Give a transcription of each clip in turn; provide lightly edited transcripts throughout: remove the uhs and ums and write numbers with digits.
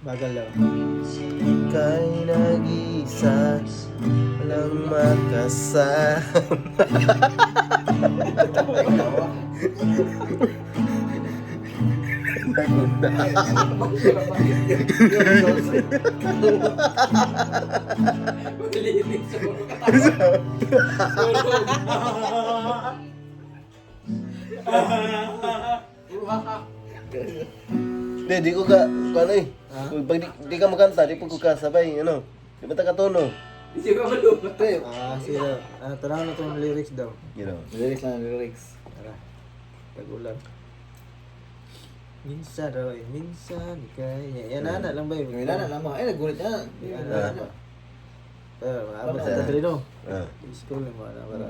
Bagal daw. Ika'y nag-iisa, walang makasama. Nagunda. Malinis sa puro katawa. Puro haka. Hindi, di ko ka, ano eh. Pag di ka makanta, di po ko kasabay, ano. Di ba takatono? Hindi ko malupot. Ah, sige daw. Ah, tanaw na itong lyrics daw. You know. Lyrics lang, lyrics. Tara. Tag-ulan. Minsan daw eh. Minsan ikay. Yan na lang ba eh. Yung ilan na mo. Ay, nagulit na. Yan Ah. na. Pero maabot sa tadrino. Ah. I-scroll lang ba na para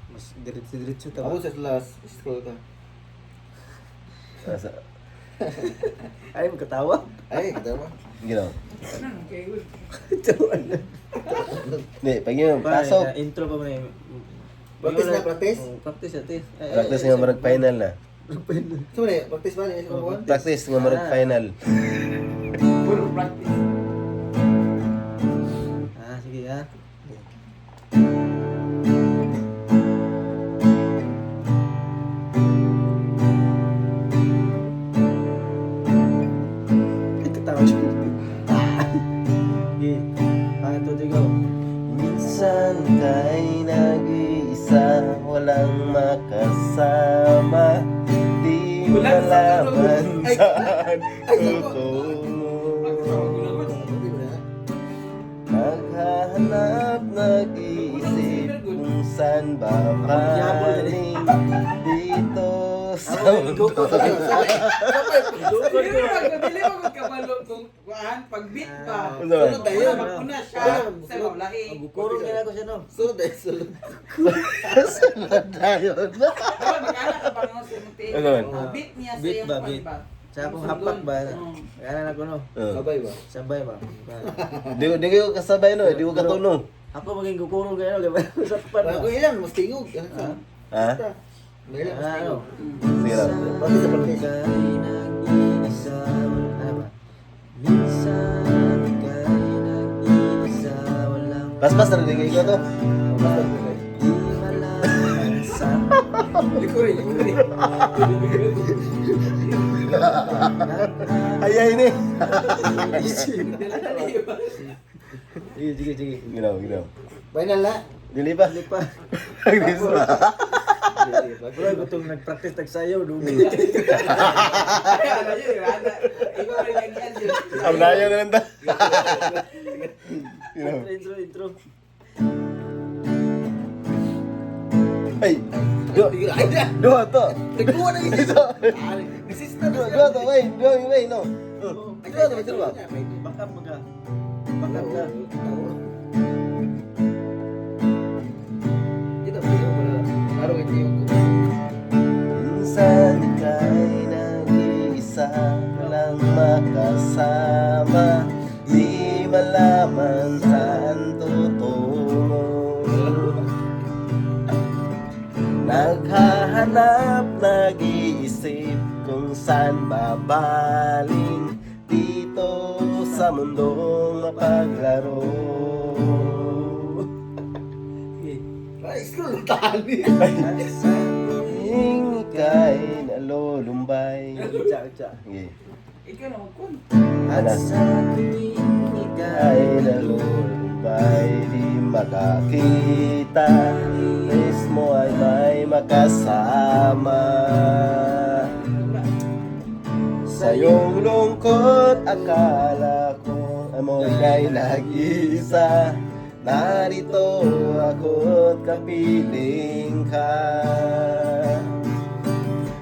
mas diretso-diretso ta ba? Ako sa last, scroll ka. Nasa, Ay, magkatawa. Ay, kita mo. you know. Ano, okay, good. Tawa na. Hindi, pag yun, pasok. Pa, intro pa man eh. Practice na, practice? Oh, practice ate. Ay, ay, Practice ay, nga marag final na. Final. So, mali, practice ba? Ano ba? Practice nga marag final. Puro practice. Ah, sige ah. Ay, katawa siya. Sige. Ah, ito, go. Minsan ka'y nag-iisa, walang makasama. Di Wala sa tulog. malaman Ay, saan ay, ako. tutungo. Hindi ba na? Naghahanap, nag-iisip kung saan babaling dito sa mundo. Dili mo dili mo magkabalo kung kuan pag beat ba. Ano ba? Sulod tayo. Magpuna siya sa lahi. Magkukurong na ako siya, no? Sulod tayo, sulod. Sunod tayo. Dapat mag-anak ka pa nga sa munti. Ano man? Beat niya sa Beat iyang ba, kuan beat? ba. Sa akong hapak ba? Kaya na ako, no? Oh. Sabay ba? Sabay ba? Di ko kasabay no, di ko katuno. Ako maging kukurong kayo, no? Diba? Sakpan ba? Kung ilan, mas tingog. Ano sa? Ha? May ilan, mas Ah, ano? tingog. Sige lang. Practice sa practice. Ika'y nag-iisa, ano ba? Minsan ika'y nag-iisa, walang Paspas, narinig ko to. Basta tingog. Di malaman saan Likuri, likuri. Ay, ay, ni. Dala na niyo. Sige, sige, sige. Ginaw, ginaw. Final na. Dili ba? Dili pa. Practice ba? Bro, gutong nag-practice tagsayaw, dugi. Ay, ano yun, ano. Ikaw rin nagyan yun. Ang layo na lang ta. Ginaw. Intro, intro. Ay, dua, Ay, na! dua to. Nagkuha na yun. Ito. Resist na. Dua, dua to, wait, dua, wait, no. Dua to, dua. Backup mo ka. Backup ka. Dito, dito, para araw hindi yung Minsan ika'y nag-iisa, walang makasama. Di malaman saan tutungo. Naghahanap, nag-iisip kung saan babaling dito sa mundong mapaglaro. Sige. Ay, scroll tali. At sa Tuwing ika'y nalulumbay. Utsa, utsa. Sige. Ikaw na magkun. At sa tuwing ika'y Ay nalulumbay, di makakita. Nais mo ay may makasama. Sa iyong lungkot, akala ko amoy ay nag-iisa. Narito ako't kapiling ka.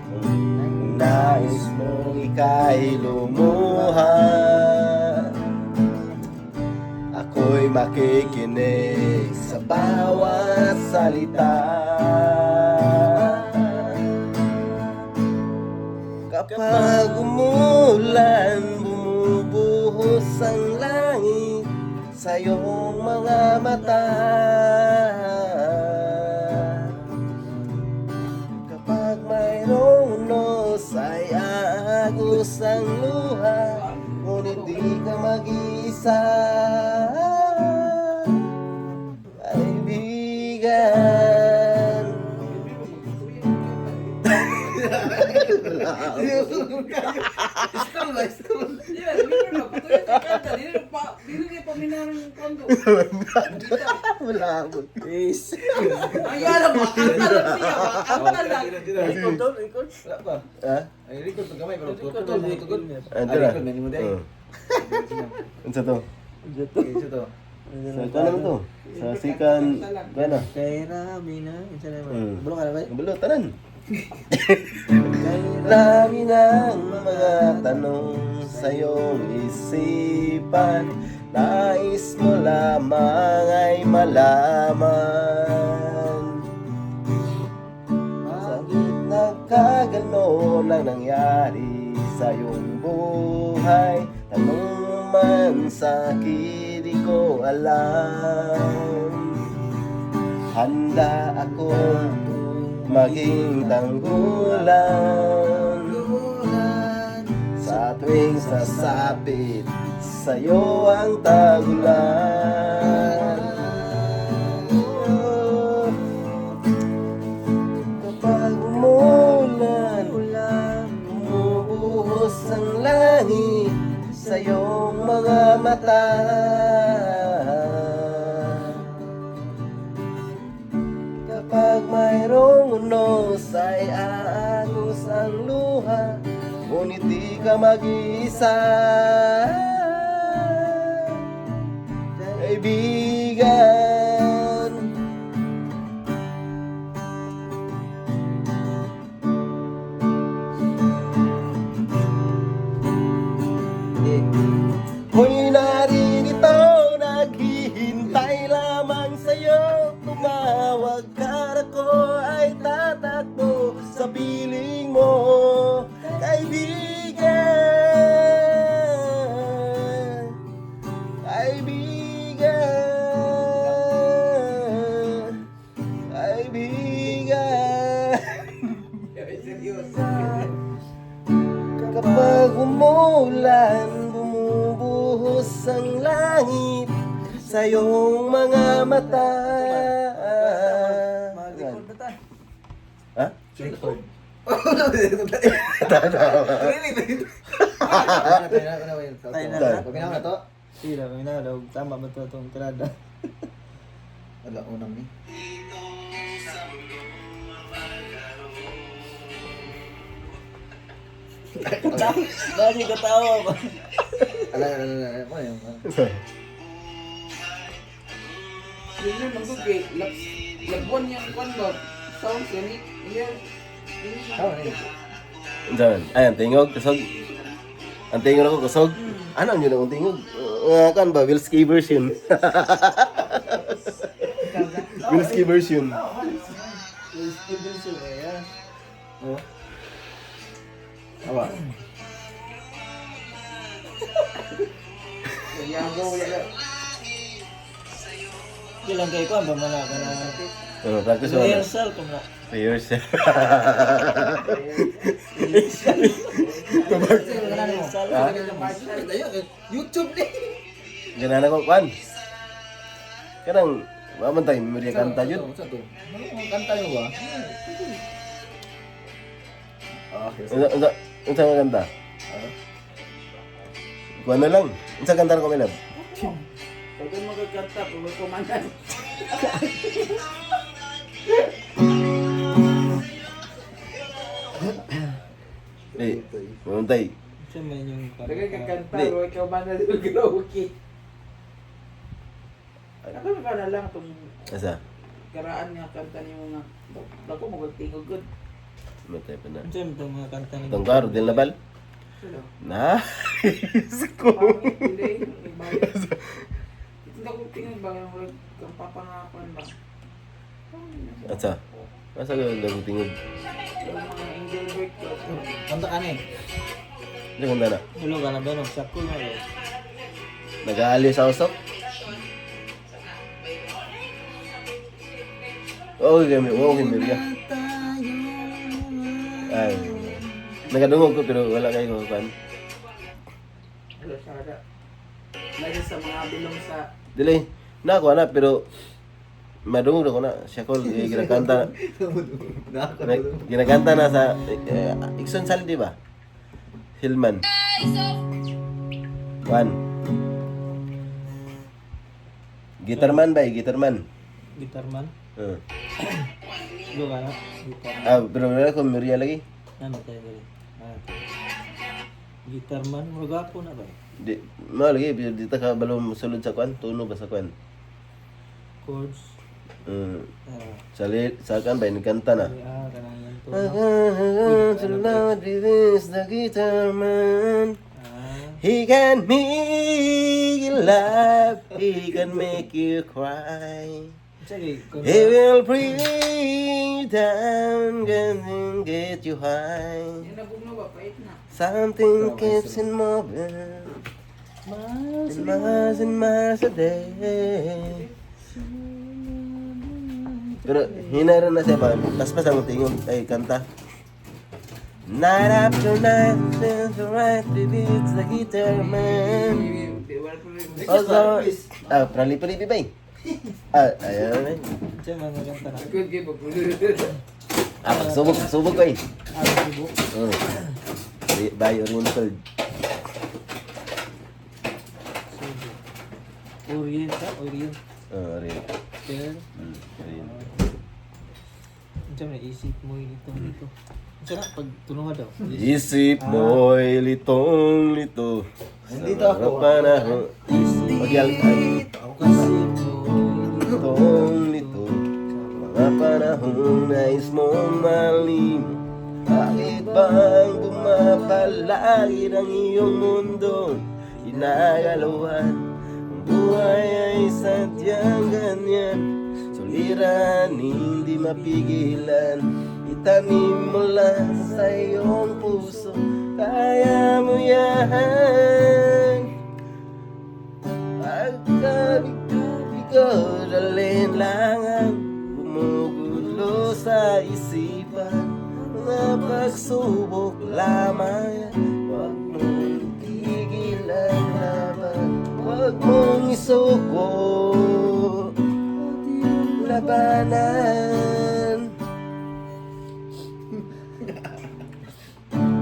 Kung nais mong ika'y lumuha, ako'y makikinig sa bawat salita. Kapag umulan, bumubuhos ang langit sa iyong mga mata. Kapag mayroong unos ay aagos ang luha, ngunit di mag-isa. Kaibigan. Scroll ba? Scroll. Yeah, remember ba? Patuloy sa kanta. Dili pa dili niya paminaran yung kondo. Wala ako. Is. Ay, alam mo, kanta lang siya. Ba? Kanta lang. Record to, record. Wala pa. Ha? Ay, record pag gamay pero tutol mo tugod. Ah, tara. Record na nimo dai. Oh. Unsa to? Isa to. Sa ito naman to. Sa sikan, gana. Kay rami na. Isa na ba? Mm. Bulo ka na ba? Bulo, tanan. Kay Lagi ng mga tanong sa iyong isipan. Nais mo lamang ay malaman. Bakit nagkaganon ang nangyari sa iyong buhay? Tanong man sa akin, di ko alam. Handa akong maging tanggulan sa tuwing sasapit sa'yo ang tagulan. Kapag umulan, bumubuhos ang langit sa iyong mga mata. Kapag mayroong unos ay aagos ang luha, ngunit di ka mag-iisa. Kaibigan. Hoy, naririto, naghihintay lamang sa'yo. Tumawag ka, ako ay tatakbo sa piling mo. Kaibigan. Kaibigan. Kaibigan. Seryoso. Kapag umulan, bumubuhos ang langit sa iyong mga mata. Mag-record na ta. Ha? Record. Tayo na. Paminaw na to. Sige na, paminaw daw. Tama ba ito itong tirada? Wala unang ni. Lagi katawa ba? Ala ala ala ala. Ano yun? Yun yun, magugay. Lagwan yung kondo. Sounds gani. Yeah. Tama na yun. Diyan. Ay, ang tingog, kusog. Ang tingog ako, kusog. Ano ang yun akong tingog? Kan ba? Wilski version. Wilski version. Steven Silvera. Oh. Awa. Yago, wala. Kailan kayo ko ang pamana ka na. Pero practice mo na. Rehearsal ko na. Rehearsal. Rehearsal. YouTube ni. Ganahan ako, kwan. Kanang, mamantay, memory kanta yun. Sa to. Ano ang kanta yun ba? Ah, okay. Unsa unsa nga kanta? Kuan na lang. Unsa kanta ko milab? Pag mo kagkanta, pag kumanan. Eh, mamantay. Sa man yung Lagay kagkanta, Di. bro, ikaw ba na karaoke? Ako ka na lang itong Asa? karaan nga kanta ni mga dako mo tingog good. Mamantay pa na. Unsa man itong mga kanta ni Itong karo, del na bal? Sino? Nice ko. Pangit hindi iba. Ito dako tingog ba yung murag kang papangapan ba? Asa? Asa ka dago tingog? Yung mga Engelbert ko. Kanta ka ni. Unsa kanta na? Ulo ka na ba no? Sakol na ba? Nag-aaliw sa usok? Okay kami, okay kami ya. Ay. Nagadungog ko pero wala kayo kuan. Wala sada. Lagi sa mga bilong sa Dili, na ako na pero madungog ako na siya ko eh, ginakanta na, ginakanta na sa eh, Ikson Sal, di ba? Hillman. One. Gitarman ba? Gitarman. Guitar man. Go ka na. Guitar. Ah, pero wala ko Muriel lagi. Ano tayo dali? Ah. Guitar man, murag ako na ba? Di, mao lagi pero dito ka balo sulod sa kwan, tuno ba sa kwan? Chords. Sa sa kwan ba nagkanta na. Ah, kanang yan to. To Lord, this the guitar man. Ah, He can make you laugh, he can make you cry. sige, kung He will bring you down and get you high. Yung nabugno ba pait na. Something keeps in moving, Mas and miles and miles a day. Pero hinara na siya ba? Paspas ang tingog ay kanta. Night after night, since the right it's the guitar man. Wala pa rin. Also, ah, prali-prali ba eh? Ah, ayun eh. Siya man nagkanta na. Good game pag Ah, pagsubok, subok ko eh. Ah, subok. Oh. By Oriental. Subok. Orient, ah, Orient. Oh, Orient. There. Orient. Unsa man isip mo ito dito. Unsa na pag tulungan daw. Isip mo'y litong-lito. Nandito ako. Sa panahon. Pagyal ay Ako kanta. Isip mo litong-lito. Mga panahon nais mong malimot. Bakit bang bumapalagid ang iyong mundo? Ginagalawan. Ang buhay ay sadyang ganyan. Suliran, hindi mapigilan. Itanim mo lang sa iyong puso. Kaya mo yan. Pagkabigo-bigo, dalhin lang ang gumugulo sa isipan. Mga pagsubok lamang yan. Huwag mong itigil ang laban. Huwag mong isuko. Labanan.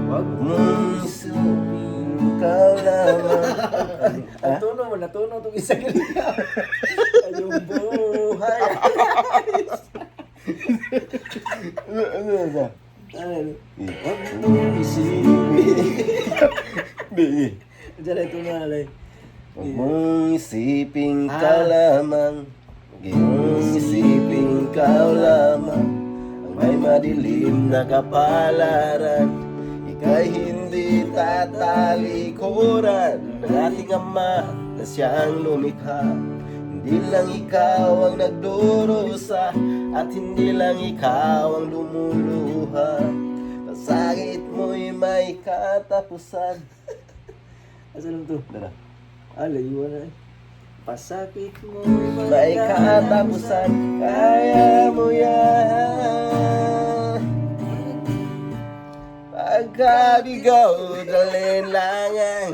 Huwag mong isuko. Ikaw lamang. Ang tuno mo, natuno itong isa galing. Ayong buhay. Ano ano ba? Ano? Huwag mong isipin. Di. Diyan ito na alay. Huwag mong isipin ka lamang. Huwag mong isipin ka lamang. Ang may madilim na kapalaran. Ika'y hindi tatalikuran ng ating ama na siyang lumikha. Hindi lang ikaw ang nagdurusa at hindi lang ikaw ang lumuluha. Pasakit mo'y may katapusan. Asa lang to? Dara. Ah, layuan na eh. Pasakit mo May katapusan, kaya mo yan. Pagkabigaw, dalhin lang ang